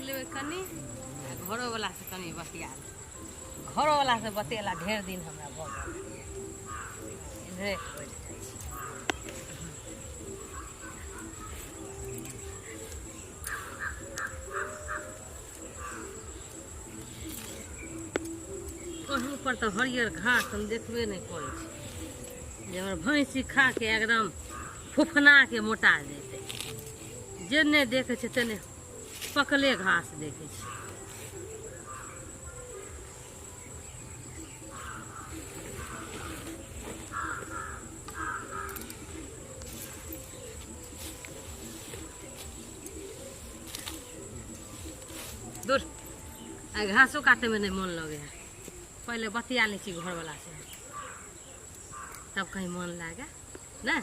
लेबै कनि आ घरोवलासँ कनि बतिया लेबै। घरोवलासँ बतेला ढेर दिन हमरा भऽ गेल। इधरे बैठ जाइ छी। कहीं पर तऽ हरियर घास हम देखबे नहि करै छी जे हमर भैंसी खाके एकदम फुफनाके मोटा जेतै। जेने देखै छै तेने पकले घास देखै छै। दूर आ घासो काटैमे नहि मोन लगै है। पहिले बतिया लै छी घरवलासँ तब कहीं मन लागे ने।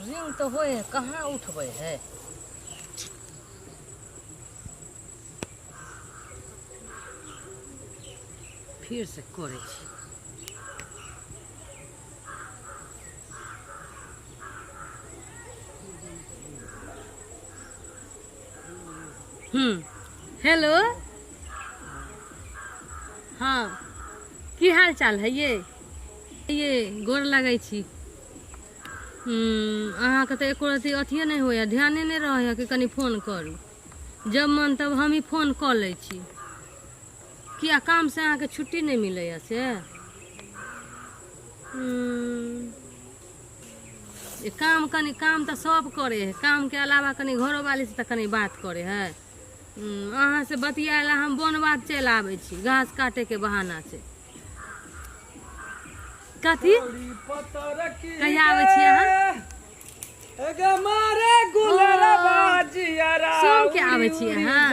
रिंग तऽ होइ है, कहाँ उठबै है? फिर से करै छी। हेलो, हाँ, की हाल चाल है? ये गोर लगै छी। अहाँके तऽ एको रत्ती अथिए नहि होइए, ध्याने नहि रहैए कि कनि फोन करू। जब मन तब हमही फोन कऽ लै छी। किया कामसँ अहाँके छुट्टी नहि मिलैए से? काम कनि काम तऽ सब करै है, कामके अलावा कनि घरोवालीसँ तऽ कनि बात करै है। अहाँसँ बतियाए लए हम बन बाध चलि आबै छी घास काटैके बहाना से। कथी कहिया आबै छी अहाँ? सोमके आबै छी अहाँ?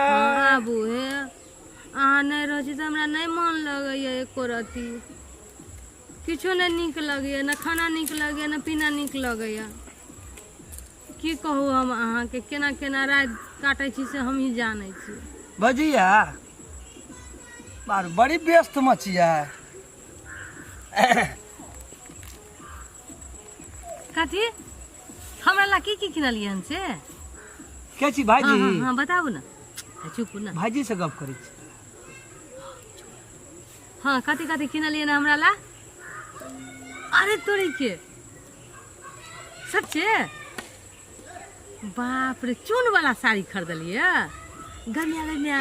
हँ, आबू। हे, अहाँ नहि रहै छी तऽ हमरा नहि मन लगैए, एको रत्ती किछो नहि नीक लगैए, ने खाना नीक लगैए ने पीना नीक लगैए। की कहू हम अहाँके, केना केना राति काटै छी से हमही जानै छी। बजिया बार बड़ी व्यस्त मे छियै। कथी हमरा ला की की किनलियै हन से? के छी भाईजी? हाँ, हाँ, हाँ, बताबू ने। आ, चुप ने। भाईजी से गप करै छी। हाँ, कथी कथी किनलियै हन हमरा ला? अरे तोरी के, सच्चे? बाप रे, चून वाला साड़ी खरीदलियै? गमिया गमिया।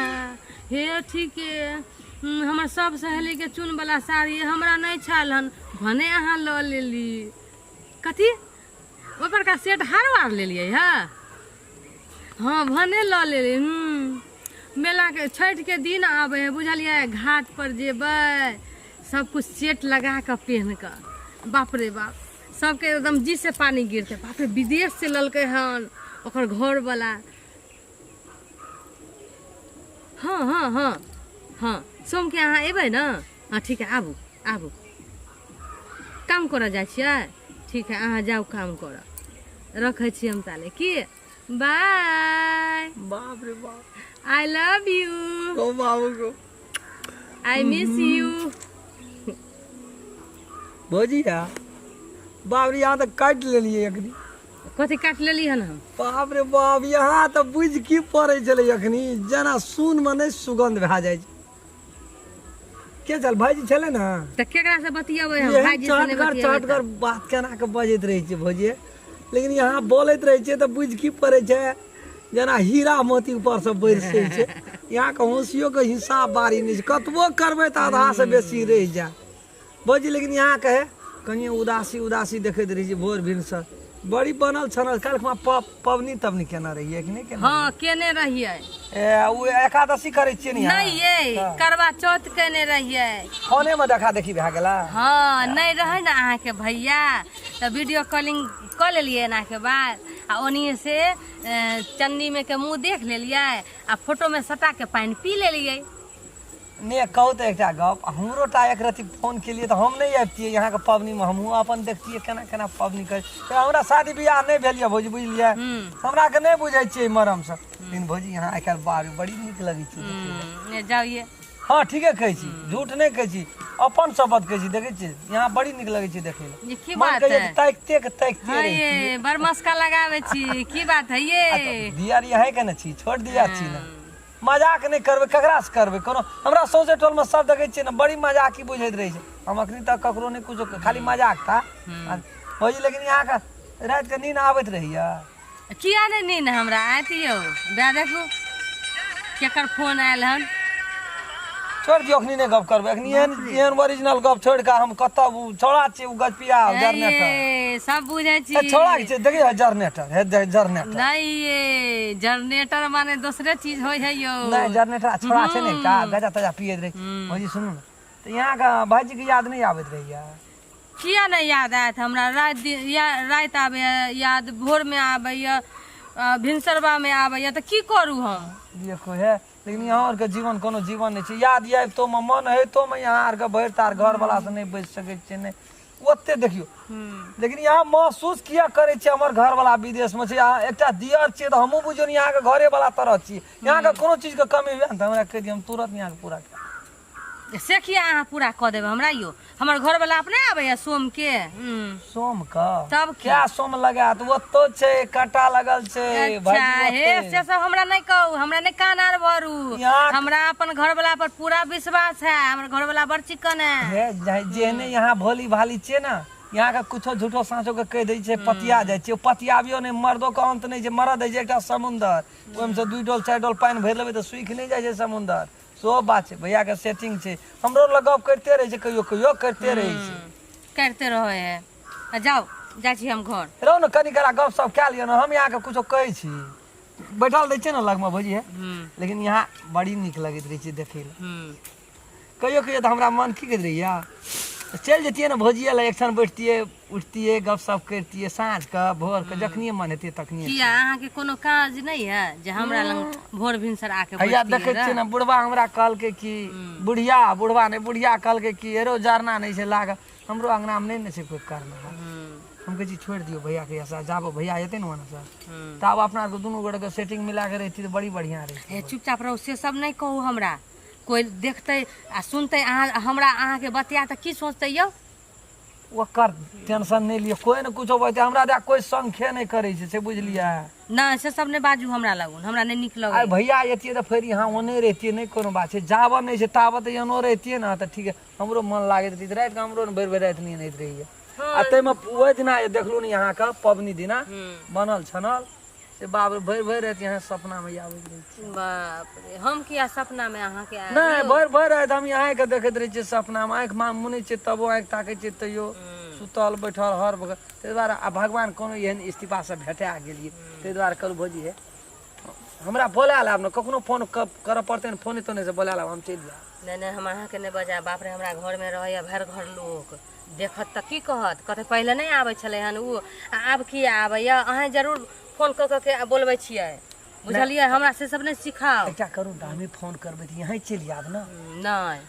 हे ठीक है। हमर सब सहेलीके चून वाला साड़ी हमरा नहि छल हन, भने अहाँ लऽ लेली। कथी ओहि परका सेट हार वार लेलियै? हँ हँ, भने लऽ लेली। मेलाके छठिके दिन आबै है, बुझलियै? घाट पर जेबै सब कुछ सेट लगा कऽ पेहन कऽ, बाप रे बाप, सबके एकदम जी से पानी गिरतै। बाप रे, विदेश से ललकै हन ओकर घरवला। हँ हँ हँ हँ, सोमके अहाँ एबै ने? हँ, ठीक है, आबू आबू। काम करऽ जाइ छियै? ठीक है, अहाँ जाउ काम करऽ, रखै छी हम ताले। की बाय। बाप रे बाप। I love you. गो बाबू गो। I miss you. भौजिया, बाप रे, यहाँ तऽ काटि लेलियै अखनी। कथी काटि लेली हन हम? बाप रे बाप, यहाँ तऽ बुझि की पड़ै छलै अखनी, जेना सुन मे नहि सुगंध भए जाइ छै। के छल? भाईजी छलै ने? तऽ केकरा से बतियेबै हम? एहन भाईजी से नहि चहटगर बतियेबै? चहटगर बात केना के बजैत रहै छै भौजी, लेकिन यहाँ बोलैत रहै छै तऽ बुझि की पड़ै छै, जेना हीरा मोती ऊपर से बरसै छै। यहाँके होशियो के हिसाब बारी नहि छै, कतबो करबै तऽ आधा से बेसी रहि जायत भौजी। लेकिन यहाँके कनि उदासी उदासी देखैत रहै छी भोर भिनसर, बड़ी बनल छनल। काल्हि खुमा पबनी तबनी केने रहियै कि नहि केने? हँ, केने रहियै। ए, ओ एकादशी करै छियै ने? नहि ये, करवा चौथ केने रहियै। फोने मे देखा देखी भए गेला? हँ, नहि रहै ने अहाँके भैया तऽ वीडियो कॉलिंग कऽ लेलियै एनाके बाद, आ ओनिये से चन्नी में के मुँह देख लेलियै आ फोटो में सटा के पानि पी लेलियै। ने कहू तऽ एकटा गप, हमरो टा एक रति फोन केलियै तऽ हम नहि अबितियै यहाँके पबनीमे? हमहूँ अपन देखतियै केना केना पबनी करै। तऽ हमरा शादी बियाह नहि भेल यऽ भौजी, बुझलियै? हमराके नहि बुझै छियै मरम सब। लेकिन भौजी, यहाँ आइ काल्हि बाप रे बड़ी नीक लगै छै देखैमे। ये जाउ ये। हँ, ठीके कहै छी, झूठ नहि कहै छी, अपन शपथ कहै छी। देखै छियै, यहाँ बड़ी नीक लगै छै देखै लए। ये की मन बात कहैए है? ताकिते के ताकिते हाँ रही। ये बड़ मस्का लगाबै छी, की बात है ये? दियर यहीं के ने छी, छोट दियर छी ने। मजाक नहि करबै, ककरा से करबै? कोनो हमरा सौंसे टोलमे सब देखै छियै ने, बड़ी मजाकी बुझैत रहै छै। हम अखनी तक ककरो नहि कुछो, खाली मजाक था भौजी। लेकिन यहाँके रातिके नींद आबैत रहैया? किया नहि नींद हमरा आयत यौ? बे देखू केकर फोन आयल हन। छोड़ि दियौ, अखनी नहि गप करबै। अखनी एहन एहन ओरिजिनल गप छोड़ि कऽ हम कतऽ? ओ छौड़ा छियै, ओ गजपिया जरनेटर। ए, सब बुझै छी। ए, छौड़ा के छै, देखियौ जरनेटर हे, जरनेटर। नहीं, ये जनरेटर माने दोसरे चीज होइ है यौ। नहि, जरनेटर आ छौड़ा छै ने, का गजा तजा पियैत रहै। भौजी, सुनू ने, तऽ यहाँके भाइजीके याद नहि आबैत रहैया? किया नहि याद आयत हमरा? राति दिन या राति आबैया याद, भोरमे आबैया, भिनसरबामे आबैया, तऽ की करू हम? देखो हे, लेकिन यहाँ आरके जीवन कोनो जीवन नहि छै। याद आबितोमे मन होइतोमे यहाँ आरके भरि तार घरवला से नहि बचि सकै छियै, नहि ओते। देखियौ, लेकिन यहाँ महसूस किया करै छियै? हमर घरवला विदेशमे छै आ एकटा दियर छियै, तऽ हमहूँ बुझियौ ने यहाँके घरेवला तरह छियै। यहाँके कोनो चीजके कमी हुए ने तऽ हमरा कहि दियौ, हम तुरन्त यहाँके पूरा कए। से किया अहाँ पूरा कऽ देबै हमरा यौ? हमर घरवला अपने आबैया सोम के। सोम के? तब की? क्या सोम लगायत? ओतौ छै, कांटा लगल छै। अच्छा। भाईजी। हे। ओतै। से सब हमरा नहि कहू, हमरा नहि कान आर भरू। हमरा अपन घरवला पर पूरा विश्वास है, हमर घरवला बड़ चिकन है। हे, जेहने यहाँ भोली भाली छियै ने, यहाँ के कुछो झूठो साँचो के कहि दै छै, पतिया जाइ छै। पतियाबियो नहि, मर्दो के अंत नहि छै। मरद होइ छै एकटा समुन्दर, ओहिमे से 2 डोल 4 डोल पानि भरि लेबै तऽ सुखि नहि जाइ छै समुन्दर। सेहो बात छै। भैयाके सेटिंग छै, हमरो लग गप करिते रहै छै, कहियो कहियो करिते रहै छै। करिते रहै है। आ जाउ, जाइ छी हम घर। रहू ने, कनि करा गप सप कए लिअ ने। हम अहाँके कुछो कहै छी, बैठल रहै छियै ने लगमे भौजी हे। लेकिन यहाँ बड़ी नीक लगैत रहै छै देखै लए। कहियो कहियो तऽ हमरा मन की कहैत रहैया, चलि जैतियै ने भौजिए लग, एकठाम बैठतियै, उठतियै, गप सप करितियै, साँझके भोरके जखनिए मन हेतै तखनिए। किया, अहाँके कोनो काज नहि है जे हमरा लग भोर भिनसर आके हैया बैठतियै? देखै छियै ने, बुढ़बा हमरा कहलकै कि, बुढ़िया, बुढ़बा नहि, बुढ़िया कहलकै कि एरो जरना नहि छै लागल, हमरो अङ्गनामे नहि ने छै कोइ करना। हम कहै छी छोड़ि दियौ भैयाके आशा, जाबो भैया एतै ने ओनसँ, तब अपना आरके दुनू गोटेके सेटिंग मिलाके रहितियै तऽ बड़ी बढ़िआँ रहितै। हे, चुपचाप रहू, से सब नहि कहू हमरा। कोइ देखतै आ सुनतै अहाँ हमरा अहाँके बतिया तऽ की सोचतै यौ? ओकर टेंशन नहि लिअ, कोइ ने कुछो बजतै, हमरा दए कोइ संख्या नहि करै छै, से बुझलियै? नहि, से सब नहि बाजू हमरा लगुन, हमरा नहि नीक आइ लगै। भैया एतियै तऽ फेर यहाँ ओने रहितियै, नहि कोनो बात छै। जाबऽ नहि छै ताबत एनो रहितियै ने तऽ ठीक है, हमरो मन लागैत रहितै। रातिके हमरो ने भरि भरि राति नींद होइत रहैए। आ ताहिमे ओहि दिना जे देखलहुँ ने अहाँके पबनी दिना बनल छनल से, बाप रे, भरि भरि राति यहाँ सपनामे आबैत रहै छै। बाप रे, हम किया सपनामे अहाँके आयब नहि यौ? भरि भरि राति हम अहाँके देखैत रहै छियै सपनामे। आँखि मा मुनै छियै तबो आँखि ताकै छियै, तैयो सुतल बैठल हर बगल। ताहि दुआरे आ भगवान कोनो एहन इस्तीफासँ भेटा गेलियै, ताहि दुआरे कहलहुँ भौजी हे, हमरा बोला लाब ने, कखनो फोन करऽ पड़तै ने, फोने तोने से बोला लाब, हम चलि जायब। नहि नहि, हम अहाँके नहि बजायब। बाप रे, हमरा घरमे रहैए भरि घर लोक, देखत तऽ की कहत? कहतै पहिले नहि आबै छलै हन ओ, आ आब किया आबैए? अहेँ जरूर फोन कऽ कऽ के बोलबै छियै, बुझलियै? हमरा से सब नहि सिखाउ। एकटा करू ने, तऽ हमही फोन करबै तऽ यहीं चलि आयब ने। नहि,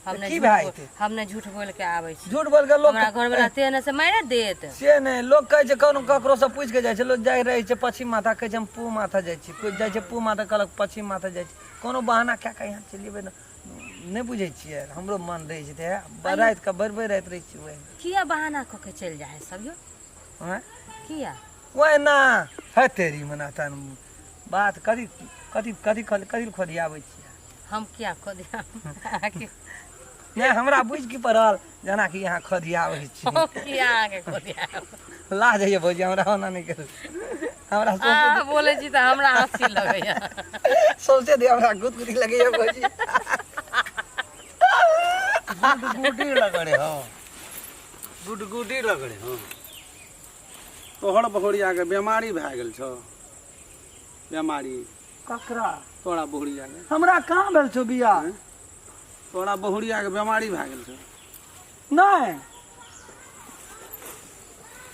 हम नहि की झूठ भए जेतै? हम नहि झूठ बोलि के आबै छी। झूठ बोल के लोक हमरा घरवला तेहन से मारि देत। से नहि, लोक कहै छै, कोनो ककरोसँ पूछि के जाइ छै लोक, जाइ रहै छै पश्चिम माथा, कहै छै हम पू माथा जाइ छी। कोइ जाइ छै पू माथा, कहलक पश्चिम माथा जाइ छी। कोनो बहाना कए कऽ यहाँ चलि जेबै ने। नहि बुझै छियै, हमरो मन रहै छै तऽ रातिके भरि भरि राति रहै छियै ओहिना। किया बहाना कऽ के चलि जाइ है सब यौ? आँय? किया ओहिना है तेरी मना तन बात कथी कथी कथी कथी खोदियाबै छियै? हम किया खोदिया अहाँके? नहि, हमरा बुझि की पड़ल जेनाकि यहाँ खोदियाबै छी। हम किया अहाँके खोदियाब? लाज होइए भौजी हमरा, ओना नहि करू हमरा। अहाँ बोलै छी तऽ हमरा हँसी लगैया। सौंसे दे हमरा गुदगुदी लगैए भौजी। गुडगुडी लगड़े हो, गुडगुडी लगड़े हो। तोहर बहुरियाके बेमारी भए गेल छौ, बेमारी। ककरा? तोरा बहुरियाके। हमरा कहाँ भेल छौ बियाह? तोरा बहुरियाके बेमारी भए गेल छौ। नहि।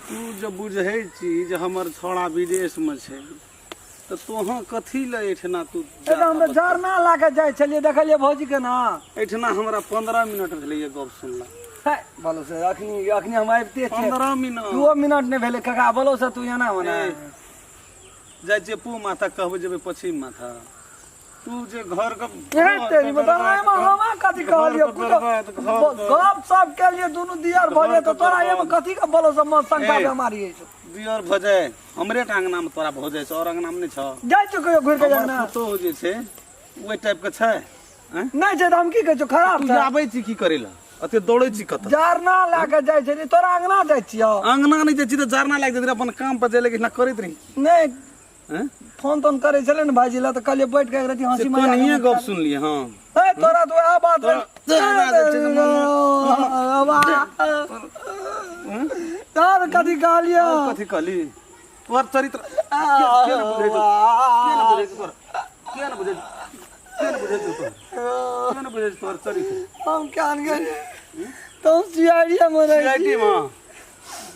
तू जे बुझै छी जे हमर छौड़ा विदेशमे छै, तऽ तोहँ कथी लए एहिठिना तू? एकदम हम तऽ झरना लए कऽ जाइ छलियै, देखलियै भौजी के ना। एहिठिना हमरा 15 मिनट भेलैए गप सुनला। है बोलो से, अखनी अखनी हम आबिते छियै। 15 मिनट? 2 मिनट नहि भेलै काका। बोलो से तू एना ओना ए, जाइ छियै पू माथा, कहबै जेबै पश्चिम माथा। तू जे घर के ए तेरी मतलब एहिमे हमरा कथी कहलियो घर के बर्बाद, घर के- गप सब केलिए दुनू दियर भऽ गेल तऽ तोरा एहिमे कथी के बोलो सब मन शंका ए। बेमारी अछि दियर भऽ जाय हमरे टा अंगना मे तोरा भऽ जाइ छै और अंगना मे नहि छौ जाइ छियौ कहियो घुरि के हमर अंगना पुतोहु जे छै ओहि टाइप के छै आँय? नहि छै तऽ हम की कहै छियौ खराब तू छै आबै छी की करै लए अते दौड़ै छी कतऽ जारना लए कऽ जाइ छलियै तोरा अंगना जाइ छियौ अंगना नहि जाइ छी तऽ जारना लागि जाइत रहै अपन काम पर जाइ लेकिन करैत रही नहि आँय? फोन तोन करै छलै ने भाईजी लए तऽ कहलियै बैठ कऽ एक रति से हँसी मजाक कोनहिए गप सुनलियै हँ ए तोरा तऽ वएह बात तोरा- तोरा जे छै से तोर कथी कहलियौ कथी कहली तोहर चरित्र के के ने बुझै छौ के ने बुझै छौ तोहर के ने बुझै छौ के ने बुझै छौ तोहर के ने बुझै छौ तोहर चरित्र हम क्या गेलियै तुम सीआईडी में रहै छी सीआईडी में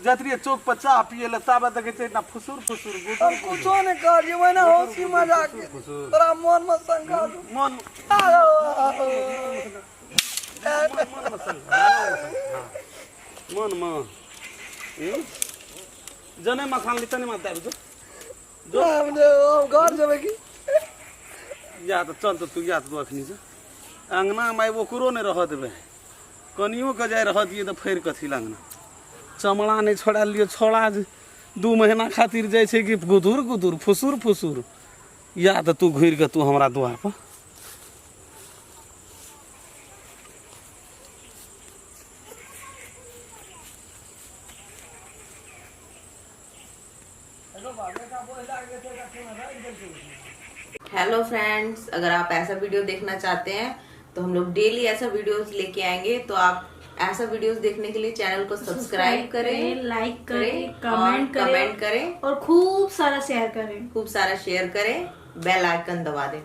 जाइत रहियै चौक पर चाह पियै लए ताबे देखै छियै ना फुसुर फुसुर गुदुर हम कुछो नहि कहलियै ओहिना हँसी मजाक तोरा मन में शंका छौ। मन मन में जने मखान ली तने मत दाबि जो हम जे हम घर जेबै की या तऽ चल तऽ तू या तऽ तू अखनी से अङ्गनामे आबि ओकरो नहि रहऽ देबै कनियो के जाय रहऽ दियै तऽ फेर कथी लए अङ्गना चमड़ा नहि छोड़ा लियौ छोड़ा जे 2 महीना खातिर जाइ छै कि गुदुर गुदुर फुसुर फुसुर या तऽ तू घुरि कऽ तू हमरा दुआर पर हेलो फ्रेंड्स, अगर आप ऐसा वीडियो देखना चाहते हैं तो हम लोग डेली ऐसा वीडियोस लेके आएंगे। तो आप ऐसा वीडियोस देखने के लिए चैनल को सब्सक्राइब करें, लाइक करें, और कमेंट करें कमेंट करें और खूब सारा शेयर करें, खूब सारा शेयर करें, बेल आइकन दबा दें।